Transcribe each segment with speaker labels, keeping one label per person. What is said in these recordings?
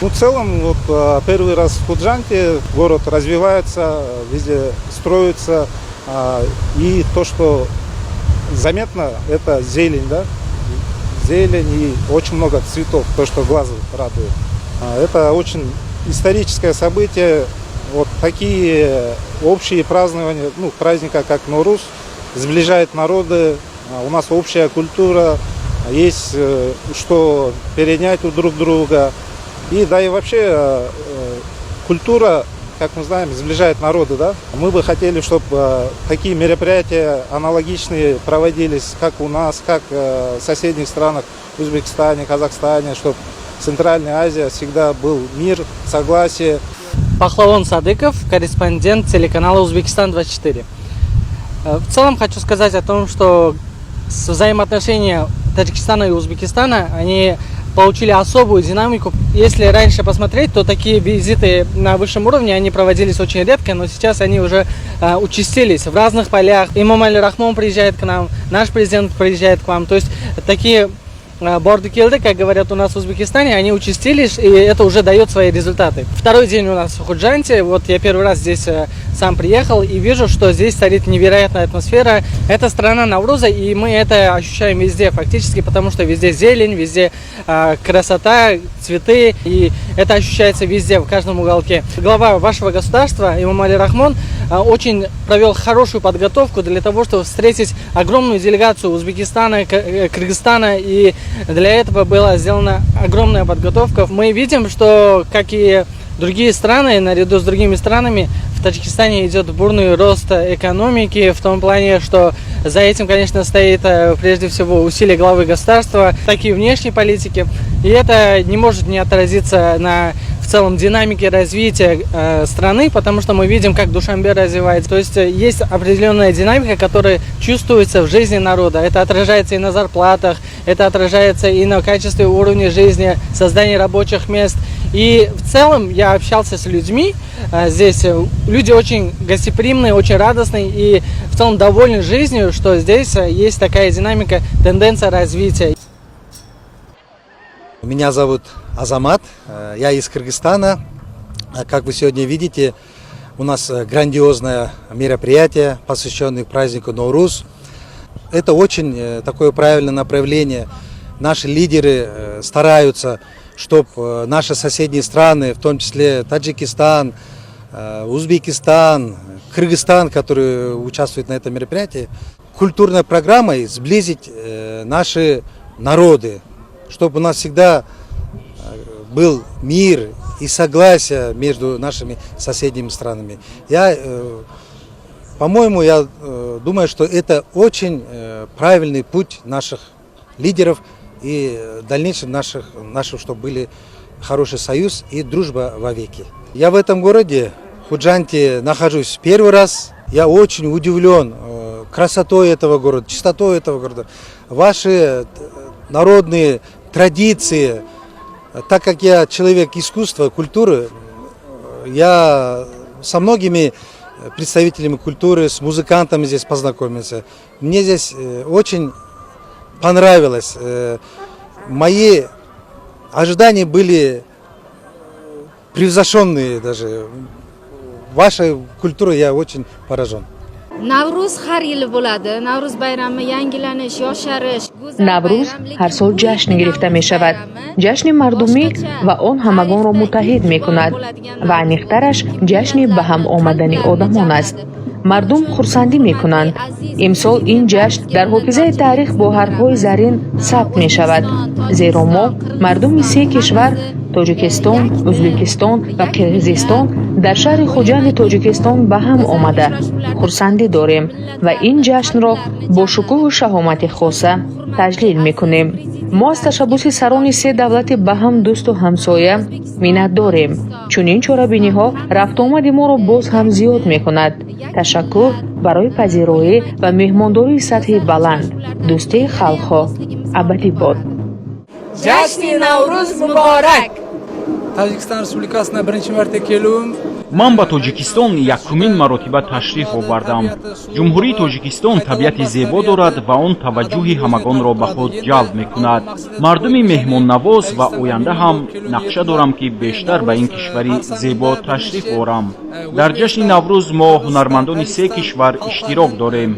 Speaker 1: Ну, в целом, вот первый раз в Худжанде, город развивается, везде строится. И то, что заметно, это зелень, да? Зелень и очень много цветов, то, что глаз радует. Это очень историческое событие. Вот такие общие празднования, ну, праздника, как Нооруз, сближает народы. У нас общая культура, есть что перенять у друг друга. И да и вообще культура, как мы знаем, сближает народы, да. Мы бы хотели, чтобы такие мероприятия аналогичные проводились как у нас, как в соседних странах, в Узбекистане, Казахстане, чтобы в Центральной Азии всегда был мир, согласие.
Speaker 2: Пахлавон Садыков, корреспондент телеканала «Узбекистан-24». В целом хочу сказать о том, что взаимоотношения Таджикистана и Узбекистана, они получили особую динамику. Если раньше посмотреть, то такие визиты на высшем уровне, они проводились очень редко, но сейчас они уже участились в разных полях. Эмомали Рахмон приезжает к нам, наш президент приезжает к вам. То есть такие борды-келди, как говорят у нас в Узбекистане, они участились, и это уже дает свои результаты. Второй день у нас в Худжанте, вот я первый раз здесь сам приехал и вижу, что здесь царит невероятная атмосфера. Это страна Навруза, и мы это ощущаем везде фактически, потому что везде зелень, везде красота, цветы, и это ощущается везде, в каждом уголке. Глава вашего государства, Эмомали Рахмон, очень провел хорошую подготовку для того, чтобы встретить огромную делегацию Узбекистана, Кыргызстана, и для этого была сделана огромная подготовка. Мы видим, что, как и другие страны, наряду с другими странами, в Таджикистане идет бурный рост экономики, в том плане, что за этим, конечно, стоит прежде всего усилие главы государства, так и внешней политики. И это не может не отразиться на в целом динамике развития страны, потому что мы видим, как Душанбе развивается. То есть есть определенная динамика, которая чувствуется в жизни народа. Это отражается и на зарплатах, это отражается и на качестве уровня жизни, создании рабочих мест. И в целом я общался с людьми здесь. Люди очень гостеприимные, очень радостные и в целом довольны жизнью, что здесь есть такая динамика, тенденция развития.
Speaker 3: Меня зовут Азамат, я из Кыргызстана. Как вы сегодня видите, у нас грандиозное мероприятие, посвященное празднику Нооруз. Это очень такое правильное направление. Наши лидеры стараются, чтобы наши соседние страны, в том числе Таджикистан, Узбекистан, Кыргызстан, которые участвуют на этом мероприятии, культурной программой сблизить наши народы, чтобы у нас всегда был мир и согласие между нашими соседними странами. По-моему, я думаю, что это очень правильный путь наших лидеров и в дальнейшем наших, чтобы были хороший союз и дружба вовеки. Я в этом городе, Худжанте, нахожусь первый раз. Я очень удивлен красотой этого города, чистотой этого города. Ваши народные традиции, так как я человек искусства, культуры, я со многими представителями культуры, с музыкантами здесь познакомился. Мне здесь очень понравилось. Мои ожидания были превзошенные даже. Вашей культурой я очень поражен.
Speaker 4: Navro'z har yili bo'ladi. Navro'z bayrami yangilanish, yosharish, go'zal
Speaker 5: Наврӯз
Speaker 4: bayram, lekin
Speaker 5: ҳар сол
Speaker 4: bu
Speaker 5: ҷашн
Speaker 4: yilgi
Speaker 5: гирифта
Speaker 4: Navro'z
Speaker 5: мешавад.
Speaker 4: Bayrami
Speaker 5: Ҷашни мардумӣ
Speaker 4: boshqacha,
Speaker 5: ва он ҳамагонро
Speaker 4: tarixda
Speaker 5: муттаҳид
Speaker 4: ilk bor
Speaker 5: мекунад
Speaker 4: bo'ladigan
Speaker 5: ва
Speaker 4: Navro'z
Speaker 5: аниқтараш
Speaker 4: bo'ladi.
Speaker 5: ҷашни ба ҳам омадани одамон аст. Мардум хурсандӣ мекунанд. Имсол ин ҷашн дар ҳофизаи таърих бо ҳарфҳои зарин сабт мешавад, зеро мо, мардуми се кишвар, Тоҷикистон, Ӯзбекистон ва Қирғизистон, дар шаҳри Хуҷанди Тоҷикистон ба ҳам омада хурсандӣ дорем ва ин ҷашнро бо шукӯҳу шаҳомати хоса таҷлил мекунем. Мо аз ташаббуси сарони се давлати ба ҳам дӯсту ҳамсоя миннатдорем. Чунин чорабиниҳо рафтуомади моро боз ҳам зиёд мекунад. Ташаккур барои пазироӣ ва меҳмондории сатҳи баланд. Дӯстии халқҳо абадӣ бод.
Speaker 2: Ҷашни Наврӯз муборак!
Speaker 6: Tojikiston Respublikasına birinchi marta keluvim. Ман ба Тоҷикистон якумин маротиба ташриф овардам. Ҷумҳурии Тоҷикистон табиати зебо дорад ва он таваҷҷӯҳи ҳамагонро ба худ ҷалб мекунад. Мардуми меҳмоннавоз ва оянда ҳам нақша дорам, ки бештар ба ин кишвари зебо ташриф орам. Дар ҷашни Наврӯз мо, ҳунармандони се кишвар, иштирок дорем.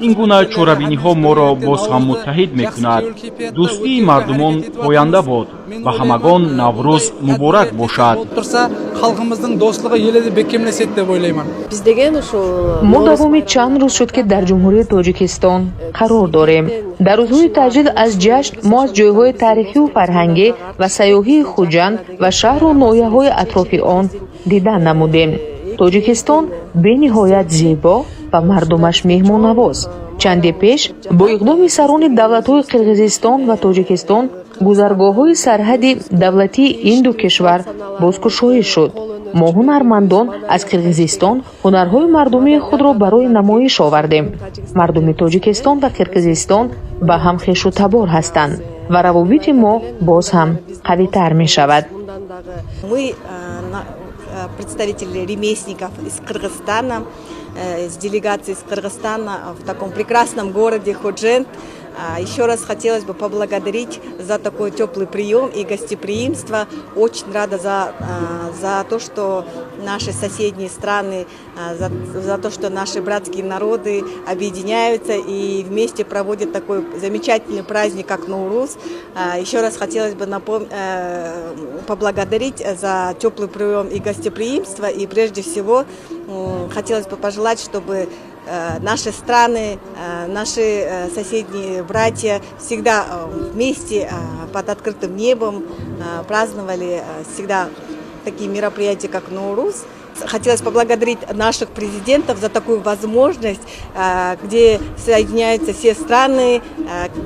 Speaker 6: Ин гуна чорабиниҳо моро боз ҳам муттаҳид мекунад. Дӯстии мардумон поянда бод. Ба ҳамагон Наврӯз муборак бошад.
Speaker 7: Тұрса, халқымыздың достығы еле де бекемлеседі деп ойлаймын.
Speaker 8: Биз деген ушул
Speaker 5: Мо давоми чанд рӯз шуд, ки дар Ҷумҳурии Тоҷикистон қарор дорем. Дар рӯзҳои таҷлил аз ҷашн мо аз ҷойҳои таърихию фарҳангӣ ва сайёҳии Хуҷанд ва шаҳру ноҳияҳои атрофи он дидан намудем. Тоҷикистон бениҳоят зебо ва мардумаш меҳмоннавоз. Чанде пеш бо иқдоми сарони давлатҳои Қирғизистон ва Тоҷикистон гузаргоҳҳои сарҳади давлатии ин ду кишвар бозкушоӣ шуд. Мо, ҳунармандон аз Қирғизистон, ҳунарҳои мардумии худро барои намоиш овардем. Мардуми Тоҷикистон ва Қирғизистон ба ҳам хешу табор ҳастанд ва равобити мо боз ҳам қавитар мешавад.
Speaker 9: Мы представители ремесленников из Кыргызстана, с делегацией из Кыргызстана в таком прекрасном городе Ходжент. Еще раз хотелось бы поблагодарить за такой теплый прием и гостеприимство. Очень рада за то, что наши соседние страны, за то, что наши братские народы объединяются и вместе проводят такой замечательный праздник, как Ноуруз. Еще раз хотелось бы поблагодарить за теплый прием и гостеприимство. И прежде всего хотелось бы пожелать, чтобы наши страны, наши соседние братья всегда вместе под открытым небом праздновали всегда такие мероприятия, как Ноуруз. Хотелось поблагодарить наших президентов за такую возможность, где соединяются все страны,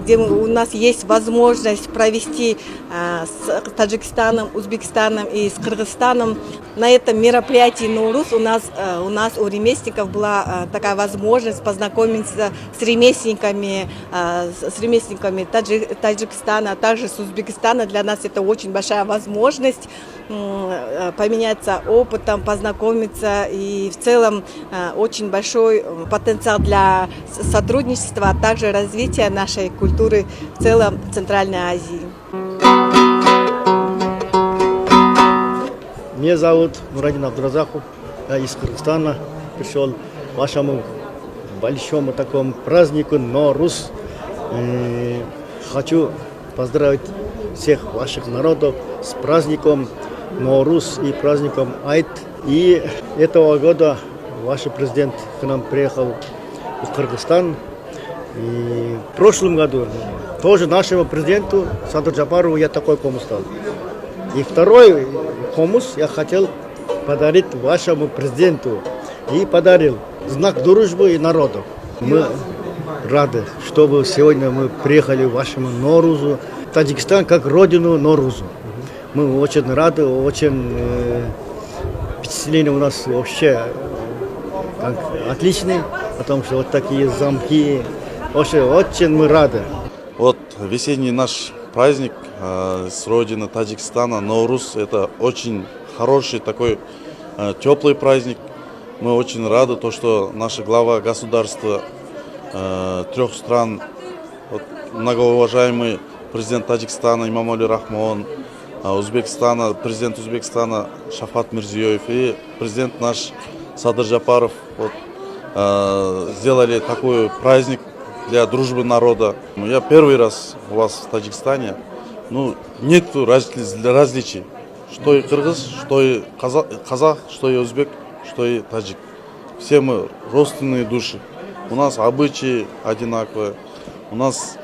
Speaker 9: где у нас есть возможность провести с Таджикистаном, Узбекистаном и с Кыргызстаном. На этом мероприятии Ноуруз у нас, у ремесленников, была такая возможность познакомиться с ремесленниками Таджикистана, а также с Узбекистана. Для нас это очень большая возможность поменяться опытом, познакомиться, и в целом очень большой потенциал для сотрудничества, а также развития нашей культуры в целом в Центральной Азии.
Speaker 10: Меня зовут Мурадин Абдуразаков, я из Кыргызстана пришел к вашему большому такому празднику Норуз. Хочу поздравить всех ваших народов с праздником Норуз и праздником Айт. И этого года ваш президент к нам приехал в Кыргызстан. И в прошлом году тоже нашему президенту Садыр Джапарову я такой комуз дал. И второй комуз я хотел подарить вашему президенту. И подарил знак дружбы и народов. Мы рады, чтобы сегодня мы приехали в вашему Норузу. Таджикистан как родину Норузу. Мы очень рады, очень впечатление у нас вообще как отличные, потому что вот такие замки. Вообще очень мы рады.
Speaker 11: Вот весенний наш праздник с родины Таджикистана, Ноуруз, это очень хороший такой теплый праздник. Мы очень рады, то, что наша глава государства трех стран, вот, многоуважаемый президент Таджикистана Имамали Рахмон, Узбекистана, президент Узбекистана Шавкат Мирзиёев и президент наш Садыр Жапаров, вот, сделали такой праздник для дружбы народа. Я первый раз у вас в Таджикистане. Ну, нет различий. Что и кыргыз, что и казах, что и узбек, что и таджик. Все мы родственные души. У нас обычаи одинаковые, у нас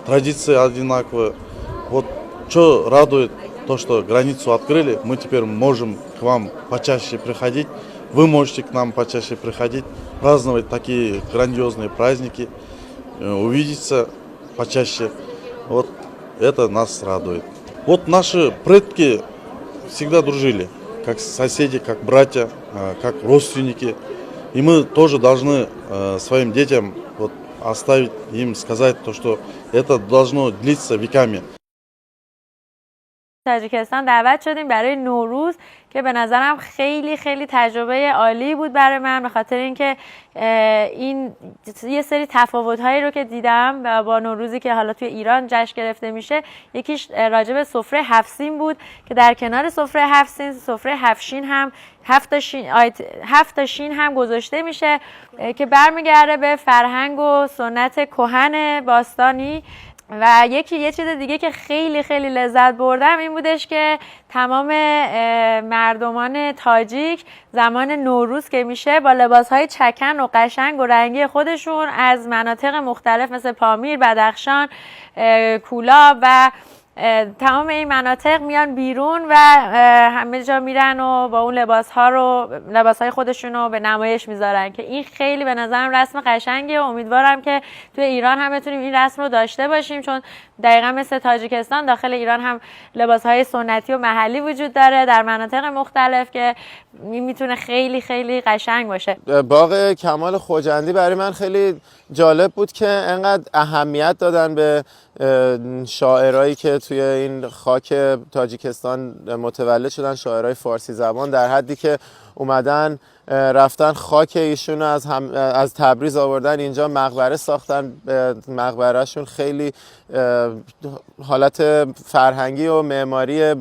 Speaker 11: традиции одинаковые. Вот что радует, то, что границу открыли, мы теперь можем к вам почаще приходить, вы можете к нам почаще приходить, праздновать такие грандиозные праздники, увидеться почаще. Вот это нас радует. Вот наши предки всегда дружили, как соседи, как братья, как родственники. И мы тоже должны своим детям вот оставить им, сказать то, что это должно длиться веками.
Speaker 8: تاجیکستان دعوت شدیم برای نوروز که به نظرم خیلی خیلی تجربه عالی بود برای من، به خاطر اینکه این یه سری تفاوت‌هایی رو که دیدم و با نوروزی که حالا توی ایران جشن گرفته میشه، یکیش راجع به سفره هفت سین بود که در کنار سفره هفت سین، سفره هفت شین هم، هفت تا شین هم گذاشته میشه که برمیگرده به فرهنگ و سنت کهن باستانی. و یکی یه چیز دیگه که خیلی خیلی لذت بردم این بودش که تمام مردمان تاجیک زمان نوروز که میشه با لباس های چکن و قشنگ و رنگی خودشون از مناطق مختلف مثل پامیر، بدخشان، کولاب و تمام این مناطق میان بیرون و همه جا میرن و با اون لباس های خودشون رو به نمایش میذارن که این خیلی به نظرم رسم قشنگیه و امیدوارم که توی ایران هم بتونیم این رسم رو داشته باشیم، چون دقیقا مثل تاجیکستان داخل ایران هم لباس های سنتی و محلی وجود داره در مناطق مختلف که این میتونه خیلی خیلی قشنگ باشه.
Speaker 12: باغ کمال خجندی برای من خیلی جالب بود که انقدر اهمیت دادن به شاعرایی که توی این خاک تاجیکستان متولد شدن، شاعرای فارسی زبان، در حدی که اومدن رفتن خاک ایشون از تبریز آوردن اینجا، مقبره ساختن. مقبرهشون خیلی حالت فرهنگی و معماری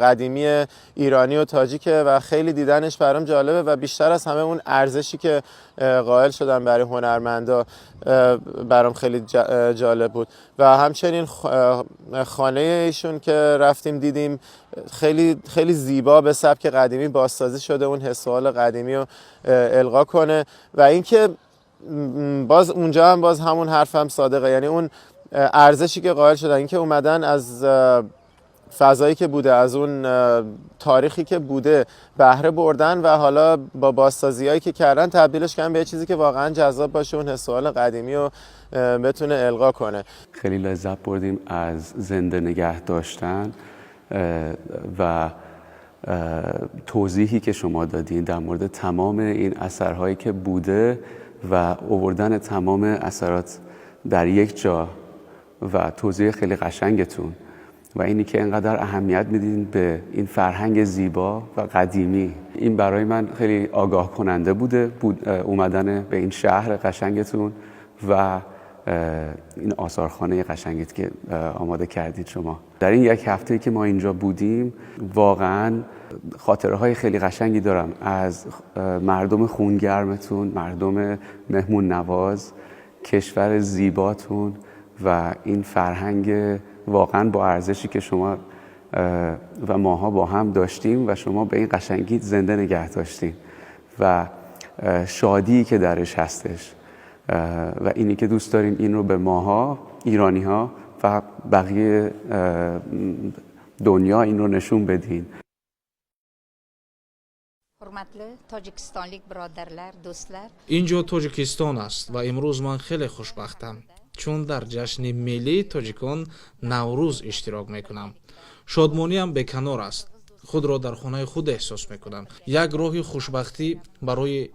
Speaker 12: قدیمی ایرانی و تاجیکه و خیلی دیدنش برام جالبه و بیشتر از همه اون ارزشی که قائل شدن برای هنرمندا برام خیلی جالب بود. و همچنین خانه ایشون که رفتیم دیدیم خیلی خیلی زیبا به سبک قدیمی بازسازی شده، اون حس و حال قدیمی رو القا کنه. و اینکه باز اونجا هم باز همون حرفم صادقه، یعنی اون ارزشی که قائل شدن، اینکه اومدن از فضایی که بوده، از اون تاریخی که بوده بهره بردن و حالا با بازسازی‌هایی که کردن تبدیلش کردن به یه چیزی که واقعا جذاب باشه، اون حس و حال قدیمی رو بتونه القا کنه.
Speaker 13: خیلی لذت بردیم از زنده نگه داشتن و توضیحی که شما دادین در مورد تمام این اثرهایی که بوده و آوردن تمام اثرات در یک جا و توضیح خیلی قشنگتون و اینی که اینقدر اهمیت میدین به این فرهنگ زیبا و قدیمی، این برای من خیلی آگاه کننده بود اومدن به این شهر قشنگتون و این آثارخانه قشنگت که آماده کردید شما. در این یک هفته که ما اینجا بودیم واقعا خاطره های خیلی قشنگی دارم از مردم خونگرمتون، مردم مهمون نواز، کشور زیباتون و این فرهنگ واقعا با ارزشی که شما و ماها با هم داشتیم و شما به این قشنگی زنده نگه داشتیم و شادی که درش هستش و اینی که دوست داریم این رو به ماها ایرانی ها و بقیه دنیا این رو نشون بدین.
Speaker 14: Hurmatli tojikistonlik birodarlar, do'stlar.
Speaker 15: Инҷо Тоҷикистон аст ва имрӯз ман хеле хушбахтам, чун дар ҷашни миллии тоҷикон Наврӯз иштирок мекунам. Шодмониам беканор аст. Худро дар хонаи худ эҳсос мекунам. Як роҳи хушбахтӣ барои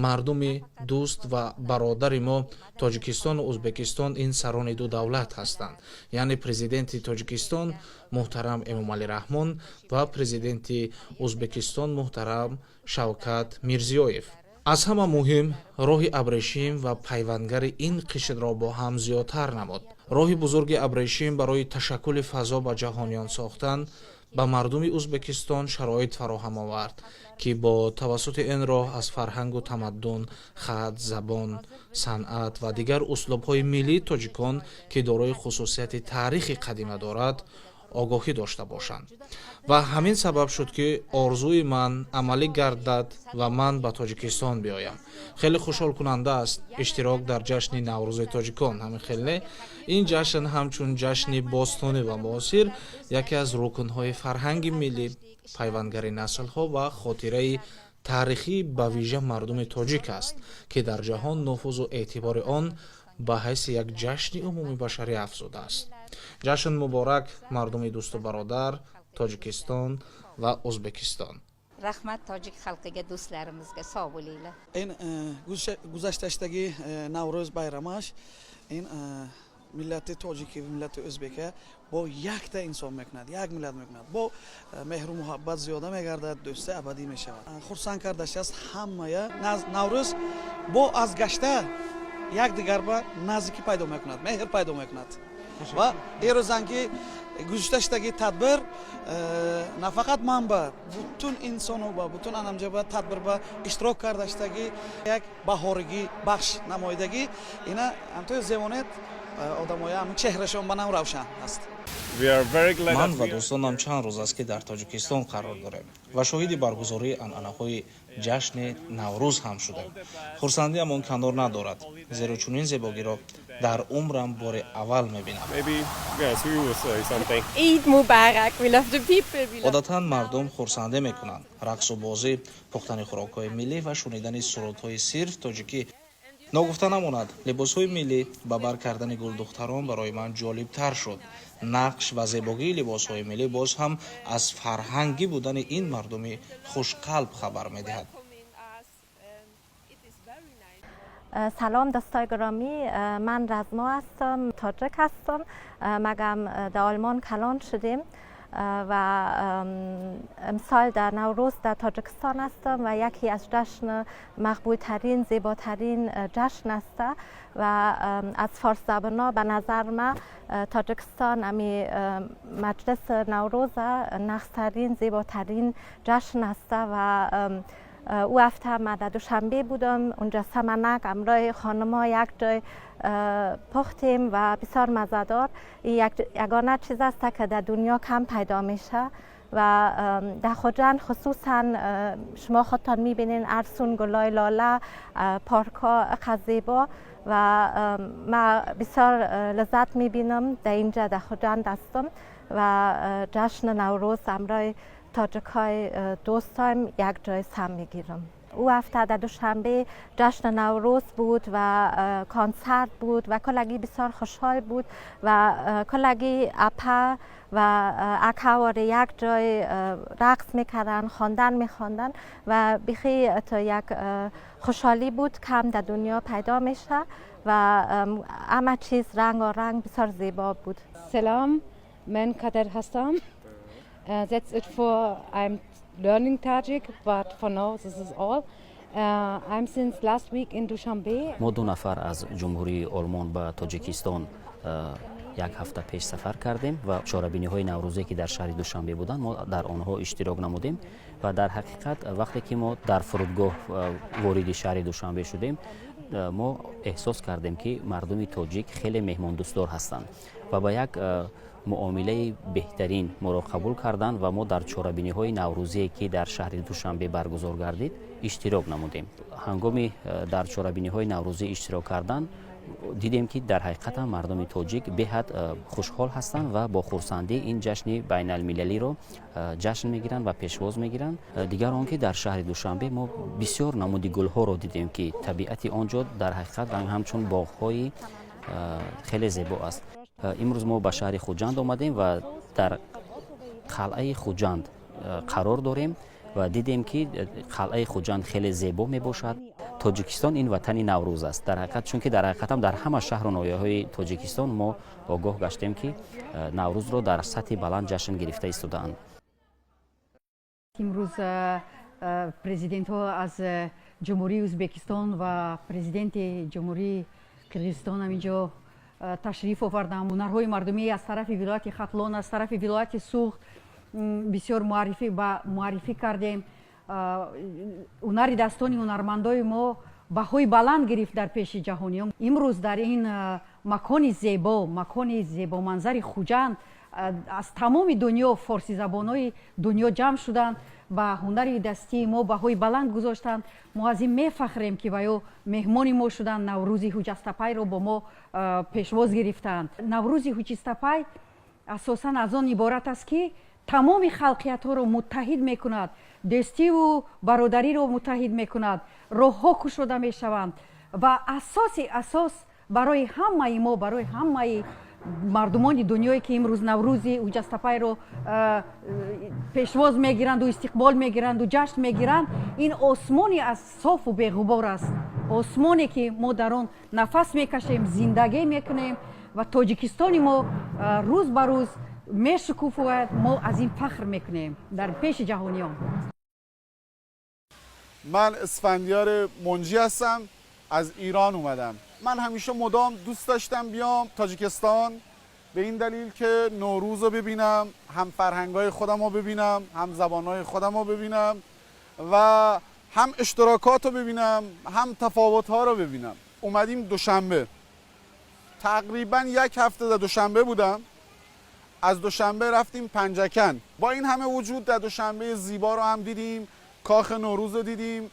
Speaker 15: мардуми дӯст ва бародари мо Тоҷикистону Ӯзбекистон ин сарони ду давлат ҳастанд, яъне президенти Тоҷикистон муҳтарам Эмомалӣ Раҳмон ва президенти Ӯзбекистон муҳтарам Шавкат Мирзиёев. Аз ҳама муҳим, роҳи абрешим ва пайвандгари ин қишрро бо ҳам зиёдтар намуд. Роҳи бузурги абрешим барои ташаккули фазо ба ҷаҳониён сохтан ба мардуми Ӯзбекистон шароит фароҳам овард, ки бо тавассути ин роҳ аз фарҳангу тамаддун, хат, забон, санъат ва дигар услубҳои миллии тоҷикон, ки дорои хусусияти таърихи қадима дорад, огоҳӣ дошта бошанд. Ва ҳамин сабаб шуд, ки орзуи ман амалӣ гардад ва ман ба Тоҷикистон биёям. Хеле хушҳолкунанда аст иштирок дар ҷашни Наврӯзи тоҷикон. Ҳамин хел не? Ин ҷашн ҳамчун ҷашни бостонӣ ва муосир яке аз рукнҳои фарҳанги миллӣ, пайвандгари наслҳо ва хотираи таърихӣ ба вижа мардуми тоҷик аст, ки дар ҷаҳон нуфузу эътибори он ба ҳайси як ҷашни умумибашарӣ афзудааст. Ҷашн муборак, мардуми дӯсту бародар Тоҷикистон ва Ӯзбекистон.
Speaker 14: Rahmat tojik xalqiga, do'stlarimizga, sog' bo'linglar.
Speaker 7: Ин гузашташтаги Наврӯз байрамаш ин
Speaker 16: Миллати тоҷикӣ ва миллати ӯзбека бо якта инсон мекунад, як миллат мекунад, бо меҳру муҳаббат зиёда мегардад, дӯсти абадӣ мешавад. Хурсанд кардаш аст ҳамая. Наврӯз бо аз гашта якдигар ба наздикӣ пайдо мекунад, меҳр пайдо мекунад. Ва эрӯзан ки гузошта шудаги тадбир нафақат ман ба бутун инсону ба бутун анамҷа ба тадбир ба иштирок карда шудаги як баҳоригӣ бахш намоидагӣ ина ҳамтои зевонед одамоя ҳамин чеҳрашон ба нам равшан аст.
Speaker 15: Ман ва дӯстонам чанд рӯз аст, ки дар Тоҷикистон қарор дорем ва шоҳиди баргузории анъанаҳои ҷашни Наврӯз ҳам шудем. Хурсандиам он канор надорад, зеро чунин зебогиро дар умрам бори аввал мебинам. Одатан мардум хурсандӣ мекунанд: рақсу бозӣ, пухтани хӯрокҳои миллӣ ва шунидани сурудҳои сирф тоҷикӣ. Ногуфта намонад, либосҳои миллӣ ба бар кардани гулдухтарон барои ман ҷолибтар шуд. Нақш ва зебогии либосҳои миллӣ боз ҳам аз фарҳангӣ будани ин мардуми хушқалб хабар медиҳад.
Speaker 17: سلام دوستای گرامی، من رزما هستم، تاجک هستم، مگم در آلمان کلان شدیم و امسال در نوروز در تاجکستان هستم و یکی از جشن مقبول ترین، زیباترین جشن است و از فارس زبانا به نظر من تاجکستان امی مجلس نوروز نخسترین، زیباترین جشن است و او هفته من در دوشنبه بودم، اونجا سمنک امرای خانما یک جای پختیم و بسیار مزدار. این یگانه چیز است که در دنیا کم پیدا میشه و در خجند خصوصا شما خودتان میبینین ارسون گلای لاله، پارک ها زیبا و من بسیار لذت میبینم در اینجا در خجند هستم و جشن نوروز امرای تاجک های دوستایم یک جای سم میگیرم. او هفته در دوشنبه جشن نوروز بود و کنسرت بود و کلگی بسیار خوشحال بود و کلگی اپا و اکاوار یک جای رقص میکردن، خواندن میخواندن و بخی تا یک خوشحالی بود کم در دنیا پیدا میشه و همه چیز رنگ و رنگ بسیار زیبا بود.
Speaker 18: سلام، من قدر هستم. That's it for I'm learning Tajik, but for now this is all. I'm since last week in Dushanbe.
Speaker 19: Мо ду нафар аз Ҷумҳурии Олмон ба Тоҷикистон як ҳафта пеш сафар кардем ва чорабиниҳои наврӯзие, ки дар шаҳри Душанбе буданд, мо дар онҳо иштирок намудем. Ва дар ҳақиқат, вақте ки мо дар фурудгоҳ вориди шаҳри Душанбе шудем, мо эҳсос кардем, ки мардуми тоҷик хеле меҳмондӯстдор ҳастанд ва ба як муомилаи беҳтарин моро қабул карданд ва мо дар чорабиниҳои наврӯзие, ки дар шаҳри Душанбе баргузор гардид, иштирок намудем. Ҳангоми дар чорабиниҳои наврӯзӣ иштирок кардан, дидем, ки дар ҳақиқатам мардуми тоҷик беҳад хушҳол ҳастанд ва бо хурсандӣ ин ҷашни байналмилалиро ҷашн мегиранд ва пешвоз мегиранд. Дигар он ки дар шаҳри Душанбе мо бисёр намуди гулҳоро дидем, ки табиати он ҷо дар ҳақиқат ҳамчун боғҳои хеле зебо аст. Имрӯз мо ба шаҳри Хуҷанд омадем ва дар қалъаи Хуҷанд қарор дорем ва дидем, ки қалъаи Хуҷанд хеле зебо мебошад. Тоҷикистон ин ватани Наврӯз аст дар ҳақиқат, чунки дар ҳақиқатам дар ҳама шаҳру ноҳияҳои Тоҷикистон мо огоҳ гаштем, ки Наврӯзро дар сатҳи баланд ҷашн гирифта истодаанд.
Speaker 20: Имрӯз президентҳо аз Ҷумҳурии Ӯзбекистон ва президенти Ҷумҳурии Қирғизистон ҳаминҷо ташриф овардам. Ҳунарҳои мардумӣ аз тарафи вилояти Хатлон, аз тарафи вилояти Суғд бисёр муаррифӣ ба муаррифӣ кардем. Ҳунари дастони ҳунармандои мо баҳои баланд гирифт дар пеши ҷаҳониён. Имрӯз дар ин макони зебо, макони зебоманзари Хуҷанд, аз тамоми дунё форсизабонҳои дунё ҷамъ шуданд, ба ҳунари дастии мо баҳои баланд гузоштанд. Мо аз ин мефахрем, ки ва ё меҳмони мо шуданд, Наврӯзи Ҳуҷастапайро бо мо пешвоз гирифтанд. Наврӯзи Ҳуҷистапай асосан аз он иборат аст, ки тамоми халқиятҳоро муттаҳид мекунад, дӯстиву бародариро муттаҳид мекунад, роҳҳо кушода мешаванд ва асоси асос барои ҳамаи мо, барои ҳамаи мардумони дунёе, ки имрӯз Наврӯзи Ҳуҷастапайро пешвоз мегиранду истиқбол мегиранду ҷашн мегиранд, ин осмони аз софу беғубор аст, осмоне, ки мо дар он нафас мекашем, зиндагӣ мекунем. Ва Тоҷикистони мо рӯз ба рӯз мешукуфояд. Мо аз ин фахр мекунем дар пеши ҷаҳониён.
Speaker 21: من اسفندیار منجی هستم، از ایران اومدم. من همیشه مدام دوست داشتم بیام تاجیکستان، به این دلیل که نوروز رو ببینم، هم فرهنگای خودم رو ببینم، هم زبانهای خودم رو ببینم و هم اشتراکات رو ببینم، هم تفاوت ها رو ببینم. اومدیم دوشنبه، تقریبا یک هفته در دوشنبه بودم. از دوشنبه رفتیم پنجکند. با این همه وجود در دوشنبه زیبا رو هم دیدیم، کاخ نوروز رو دیدیم،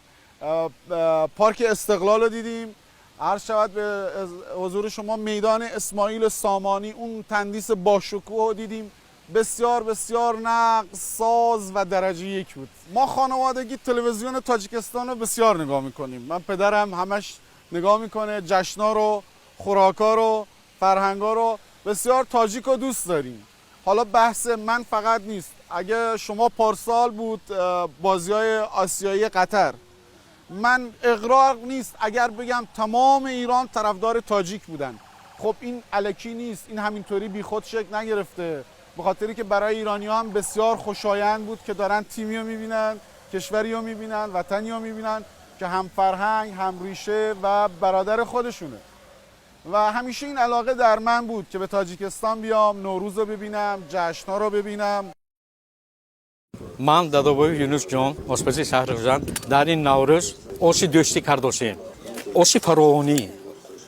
Speaker 21: پارک استقلال رو دیدیم، عرض شود به حضور شما میدان اسماعیل سامانی، اون تندیس باشکوه رو دیدیم. بسیار بسیار نغز، ساز و درجه یک بود. ما خانوادگی تلویزیون تاجیکستان رو بسیار نگاه میکنیم. من پدرم همش نگاه میکنه جشنا رو، خوراکا رو، فرهنگا رو. بسیار تاجیک رو دوست داریم. حالا بحث من فقط نیست. اگه شما پارسال بود بازی های آسیایی قطر، من اغراق نیست اگر بگم تمام ایران طرفدار تاجیک بودن. خب این الکی نیست، این همینطوری بیخود شکل نگرفته، به خاطری که برای ایرانی ها هم بسیار خوشایند بود که دارن تیمی رو میبینن، کشوری رو میبینن، وطنی رو میبینن که هم فرهنگ، هم ریشه و برادر خودشونه. و همیشه این علاقه در من بود که به تاجیکستان بیام، نوروز رو ببینم، جشن‌ها رو ببینم.
Speaker 22: Ман Дадобоев Юнусҷон, ошпази шаҳри Хуҷанд. Дар ин Наврӯз оши дӯстӣ кардошем, оши фаровонӣ,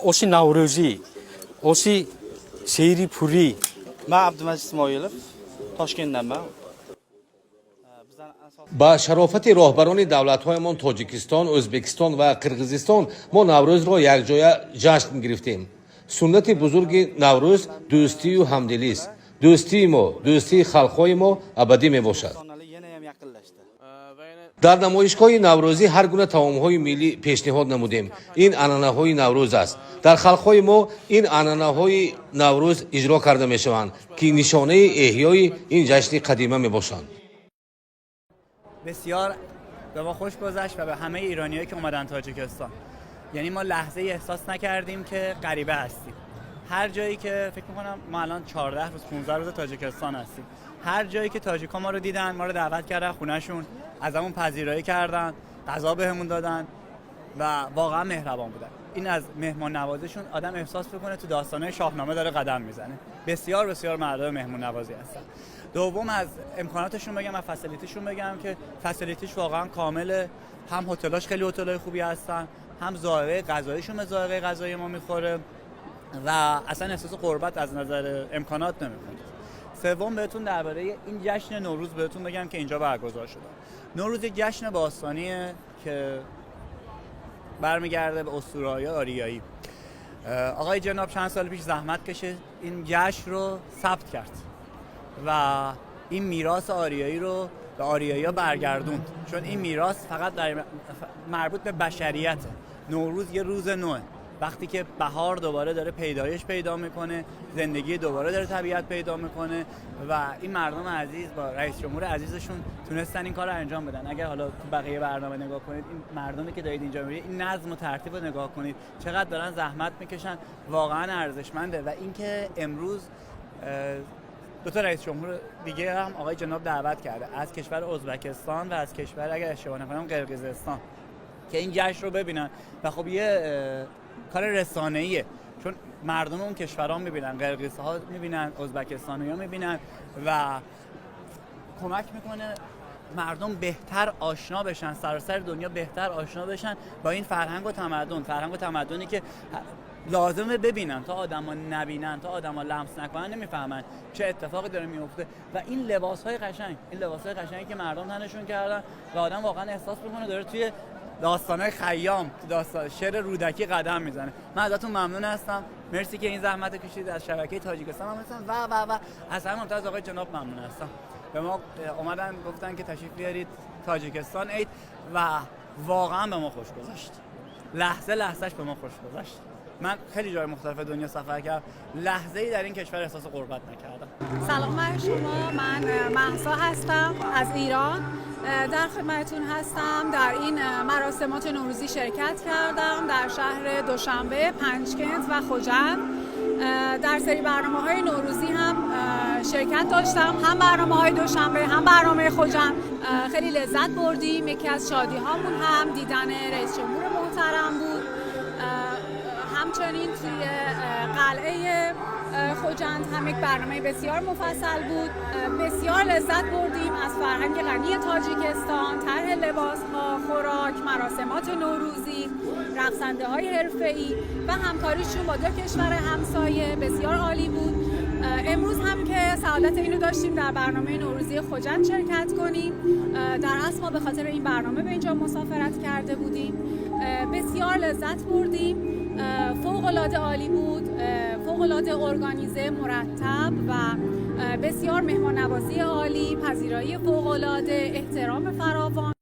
Speaker 22: оши наврӯзӣ, оши шери пурӣ.
Speaker 23: Ман Абдумаҷид Исмоилов, Тошкентданман.
Speaker 24: Ба шарофати роҳбарони давлатҳоямон Тоҷикистон, Ӯзбекистон ва Қирғизистон мо Наврӯзро якҷоя ҷашн гирифтем. Суннати бузурги Наврӯз дӯстию ҳамдилист. Дӯстии мо, дӯстии халқҳои мо абадӣ мебошад. Дар намоишгоҳи наврӯзӣ ҳар гуна таомҳои миллӣ пешниҳод намудем. Ин анъанаҳои Наврӯз аст. Дар халқҳои мо ин анъанаҳои Наврӯз иҷро карда мешаванд, ки нишонаи эҳёи ин ҷашни қадима мебошанд.
Speaker 25: بسیار به ما خوش گذشت و به همه ایرانیایی که اومدن تاجیکستان. یعنی ما لحظه ای احساس نکردیم که غریبه هستیم. هر جایی که فکر میکنم ما الان 14 روز، 15 روز تاجیکستان هستیم، هر جایی که تاجیکا ما رو دیدن، ما رو دعوت کردن خونهشون، ازمون پذیرایی کردن، غذا بهمون دادن و واقعا مهربان بودن. این از مهمان نوازیشون آدم احساس بکنه تو داستانه شاهنامه داره قدم میزنه. بسیار بسیار مردم مهمون نوازی هستن. دوم از امکاناتشون بگم و facility شون بگم که facility ش واقعا کامله. هم هتلاش خیلی هتلای خوبی هستن، هم ذائقه غذاییشون به ذائقه غذایی ما میخوره و اصلا احساس غربت از نظر امکانات نمیکنید. سوم بهتون درباره این جشن نوروز بهتون بگم که اینجا برگزار شده. نوروز یک جشن باستانیه که برمیگرده به اسطوره‌های آریایی. آقای جناب چند سال پیش زحمت کشید این جشن رو ثبت کرد و این میراث آریایی رو به آریایی‌ها برگردوند، چون این میراث فقط در مربوط به بشریته. نوروز یه روز نوه، وقتی که بهار دوباره داره پیدایش پیدا میکنه، زندگی دوباره داره طبیعت پیدا میکنه و این مردم عزیز با رئیس جمهور عزیزشون تونستن این کار رو انجام بدن. اگر حالا تو بقیه برنامه نگاه کنید، این مردمی که دارید اینجا میبینید، این نظم و ترتیب رو نگاه کنید، چقدر دارن زحمت میکشن، واقعا ارزشمنده. و اینکه امروز دو تا رئیس جمهور دیگه هم آقای جناب دعوت کرده، از کشور ازبکستان و از کشور اگر اشتباه نکنم قرقیزستان، که این جشن رو ببینن. و خب یه کار رسانه‌ایه، چون مردم اون کشورها می‌بینن، قرقیزها می‌بینن، ازبکستانی‌ها می‌بینن و کمک می‌کنه مردم بهتر آشنا بشن، سراسر دنیا بهتر آشنا بشن با این فرهنگ و تمدن، فرهنگ و تمدنی که لازمه ببینن. تا آدما نبینن، تا آدما لمس نکنن، نمیفهمن چه اتفاقی داره میفته. و این لباس‌های قشنگ، این لباس‌های قشنگی که مردم تنشون کردن و آدم واقعا احساس می‌کنه داره توی داستان‌های خیام، تو داستان شعر رودکی قدم میزنه. من ازتون ممنون هستم، مرسی که این زحمت رو کشیدید. از شبکه تاجیکستان هم هستم و و و از همه ممتاز آقای جناب ممنون هستم. به ما اومدن گفتن که تشریف بیارید تاجیکستان عید و واقعا به ما خوش گذشت. لحظه لحظهش به ما خوش گذشت. من خیلی جای مختلف دنیا سفر کردم، لحظه‌ای در این کشور احساس غربت نکردم.
Speaker 26: سلام بر شما، من مهسا هستم از ایران، در خدمتتون هستم. در این مراسمات نوروزی شرکت کردم در شهر دوشنبه، پنجکنت و خجند. در سری برنامه های نوروزی هم شرکت داشتم، هم برنامه های دوشنبه هم برنامه خجند. خیلی لذت بردیم. یکی از شادی هامون هم دیدن رئیس جمهور محترم بود. همچنین توی قلعه خجند هم یک برنامه بسیار مفصل بود. بسیار لذت بردیم از فرهنگ غنی تاجیکستان، طرح لباس ها، خوراک، مراسمات نوروزی، رقصنده های حرفه‌ای و همکاریشون با دو کشور همسایه بسیار عالی بود. امروز هم که سعادت اینو داشتیم در برنامه نوروزی خجند شرکت کنیم. در اصل ما به خاطر این برنامه به اینجا مسافرت کرده بودیم. بسیار لذت بردیم. فوق العاده عالی بود، فوق العاده ارگانیزه، مرتب و بسیار مهمان نوازی عالی، پذیرایی فوق العاده، احترام فراوان.